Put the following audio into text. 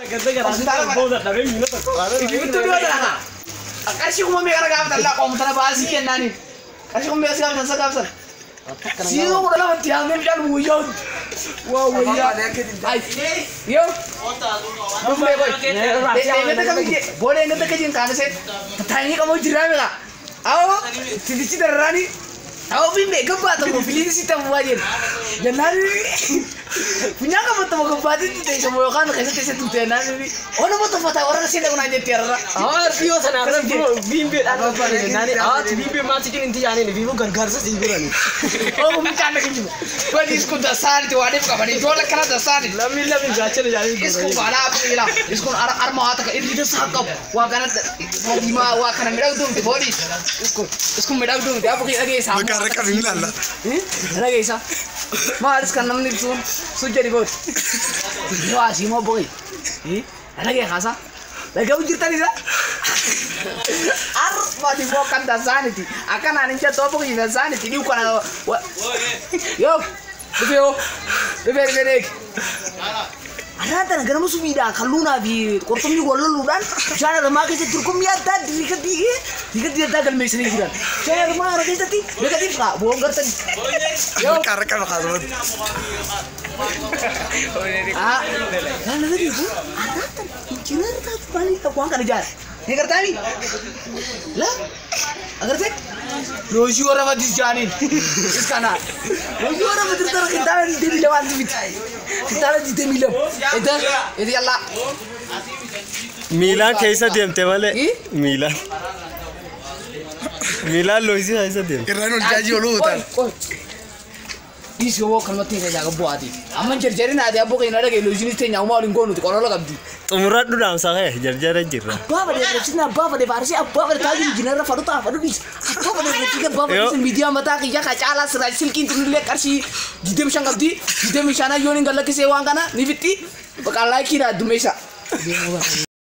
Itti dhiyoo dha. Qarshii kuma meeqa gaafatan laa qoomtana baasii kennaaniin. Qarshii kuma meeqa gaafatan sa gaafatan. Siidoo 12tti yaamnee bishaan guyyaa hundi. Waa wayyaa. Ay. Yoo. Dhufnee qoy. Eegata kamii booda eegata kajiin kaanasee taa'anii qamoo jirraa meeqa. Awoo titichi dararaanii. Awoo bimbee gabbaatamu filiin si ta'u waa jedhu. Jennaan funyaan qabattamu gabbaatitti teessamu yookaan keessatti teessatti jennaan onuma tuffataa warra si dhaqnaa jetti har'a. Haa dhiyoo sana irra biimbeedhaan gabbaate jennaan haa biimbee maatii inti yaaniin biimuu gargaarsa sii godhani. Oo mucaan na kijibu. Badi iskun dasaaniti waa dhib qabani ijoollee kana dasaaniti. Lammiin lammiin gaachana jaanii. Iskun baala abbaa iskun arma waa takka irri dasaa qabu waa kana diimaa waa kana midhagduu miti boodiis. Iskun iskun midhagduu miti abbaa dhageessaa. Bakka harka qabi ilaalla. Dhageessaa. Maalis kan namni ibsuun sun jedhi boodi. Yoo asii moo boqi. Dhagee haasaa. Dhagee jirtan isa. Arma di kan dasaaniti. Akkanaan hin jettu boqi dasaaniti dhiyu kana. Yoo dhufee yoo dhufee dhufee dheegi. Arraa tana ganama subiidhaan kalluunaa fi qurxummii wal loluudhaan bishaan aramaa keessatti dorgommii addaa dirikatti dirikatti addaa galmeessanii jiran. Bishaan aramaa kana keessatti beekatiif kaa bu'oon gartanii. Bakka harka qabi kaasumatti. Ah, kan nama beeku arraa tana injiinar taatu maaliif waan kana ijaare? Ni gartaanii? La? Agartee? Loosii warra fadis jaaniin. Iskana. Loosii warra fadis tara kintaala 22 anti miti. Kintaala 22. Eda eda yalla. Miilaan keessa deemte malee. Miilaan. Miilaan loosii keessa deemte. Irraan ol jaajii oluu utaan. Dhiisi hoo kanumatti hin jaaga bu'aati. Amma jarjarin ati abboo keenya dhagee loosiinis teenya uumaa waliin goonuti qolola qabdi. Xumuradhu dhaamsa kee jarjara jirra. Abbaa fadhe rabsina abbaa fadhe faarsee abbaa fadhe taajii injiinarra fadhu ta'a fadhu dhiisi. Abbaa fadhe rabsina abbaa fadhe dhiisi miidiyaa mataa kiyya ka caalaa siraa silkiin tunillee qarshii 25 qabdi. 25 yoon hin gallakkisee waan kana ni fixxi. Baqaa laayikiidha dummeessa.